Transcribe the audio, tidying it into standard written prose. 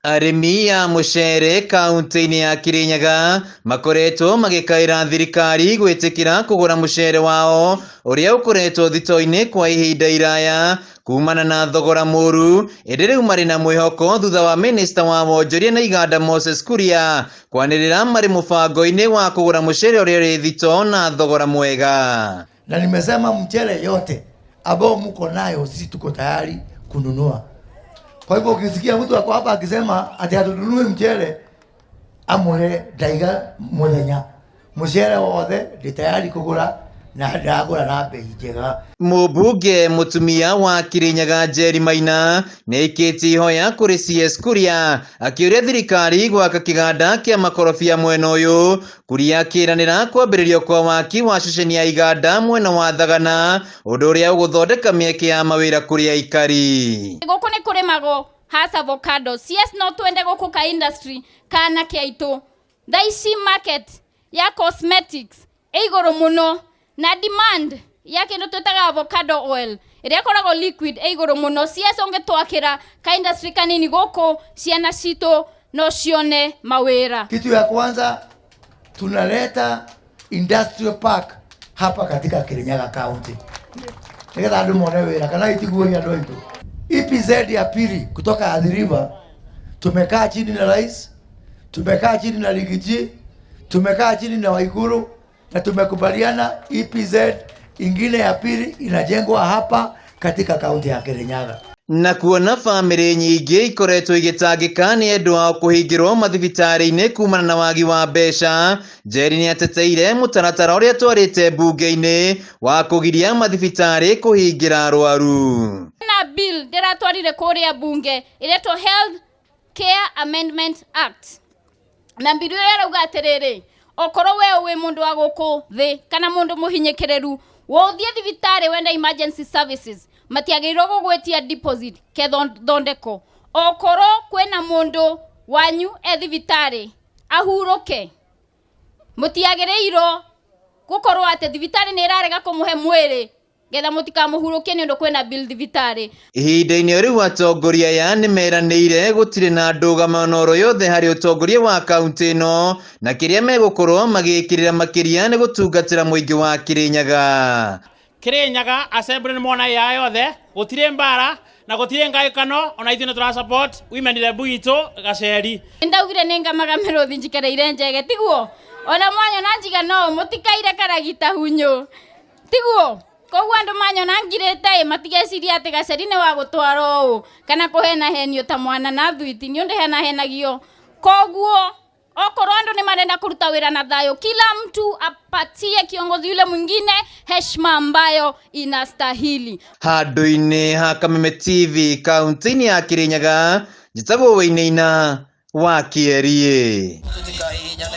Arĩmi a mũcere kaunti-inĩ ya Kirinyaga makoretwo magĩkaĩra thirikari gwĩtĩkĩra kũgũra mũcere wao ũrĩa ũkoretwo thito-inĩ kwa ihinda iraya kumana na thogora mũru, ĩndĩ rĩu marĩ na mwĩhoko thutha wa minista wa wonjoria na iganda Moses Kuria kwanĩrĩra marĩ mũbango-inĩ wa kũgũra mũcere ũrĩa ũrĩ thito na thogora mwega. Na nimesema mchele yote ambao mko nayo sisi tuko tayari kununua. Kwa hivyo ukisikia mtu ako hapa akisema ati hatununui mchele, amwire ndaiga muthenya mucere wothe ndi tayari kugura na ndagura na bei njega. Mũmbunge mũtumia wa Kirinyaga Njeri Maina nĩ aikĩtie ihoya kũrĩ CS Kuria akĩũria thirikari gwaka kĩganda kĩa makorobia mwena ũyũ. Kuria akĩranĩra kwambĩrĩrio kwa waki wa ceceni ya iganda mwena wa Thagana, ũndũ ũrĩa ũgũthondeka mĩeke ya mawĩra kũrĩ aikari. Gũkũ nĩ kũrĩmagwo hasa avocado. CS, no twende gũkũ ka industry kana kĩaitũ. Thaa ici market ya cosmetics ĩ igũrũ mũno na demand ya kĩndũ twĩtaga avocado oil ĩrĩa ĩkoragwo liquid ĩ igũrũ mũno. CS, ũngĩtwakĩra ka industry kanini gũkũ, ciana citũ no cione mawĩra. Kitu ya kwanza, tunaleta industrial park hapa katika Kirinyaga County nigetha andu mone wira kana itiguo andu aitu. EPZ ya pili kutoka Athi River, tumekaa chini na rais, tumekaa chini na Riggy G, tumekaa chini na Waiguru na tumekubaliana EPZ ingine ya pili inajengwa hapa katika kaunti ya Kirinyaga. Na kuona bamĩrĩ nyingĩ ikoretwo igĩtangĩka nĩ endwa ao kũhingĩrwo mathibitarĩ-inĩ kumana na wagi wa mbeca, Njeri nĩ ateteire mũtaratara ũrĩa atwarĩte mbunge-inĩ wa kũgiria mathibitarĩ kũhingĩra arwaru. Na bill ndĩratwarire kũrĩa bunge ĩretwo Health Care Amendment Act, na bill ĩyo ĩrauga atĩrĩrĩ, okorwo we wĩ mũndũ wa gũkũ thĩ kana mũndũ mũhinyĩkĩrĩru, wothiĩ thibitarĩ wenda emergency services, matiagĩrĩirwo gũgwĩtia deposit ke thondeko. Okorwo kwĩna mũndũ wanyu e thibitarĩ ahurũke, mũtiagĩrĩirwo gũkorwo atĩ thibitarĩ nĩ ĩrarega kũmũhe mwĩrĩ getha mũtikamũhurũkie nĩ ũndũ kwĩna bill thibitarĩ. Ihinda-inĩ rĩu atongoria aya nĩ meranĩire gũtirĩ na ndũgamano oro yothe harĩ ũtongoria wa kaunti ĩno, na kĩrĩa megũkorwo magĩkĩrĩra makĩria nĩ gũtungatĩra mũingĩ wa Kirinyaga. Kirinyaga assembly nĩ mona ya yothe gũtirĩ mbara na gũtirĩ ngaĩkano, ona ithuĩ nĩ tũra support women rep witũ Gaceri. Ndaugire nĩ ngamaga mĩrũthi njikereire njege, tiguo? Ona mwanyona njiga no mũtikaire karagita hunyũ, tiguo? Koguo andũ manyona ngirĩte ĩ, matigeciria atĩ Gaceri nĩ wa gũtwara ũũ kana kũhenahenio ta mwana na thwiti, nĩ ũndũ henahenagio. Koguo okorwo andũ nĩ marenda kũruta wĩra na thayũ, kila mtu apatie kiongozi yule mwingine heshima ambayo inastahili. Handũ-inĩ ha Kameme TV kaunti-inĩ ya Kirinyaga, njĩtagwo Wainaina wa Kĩeriĩ.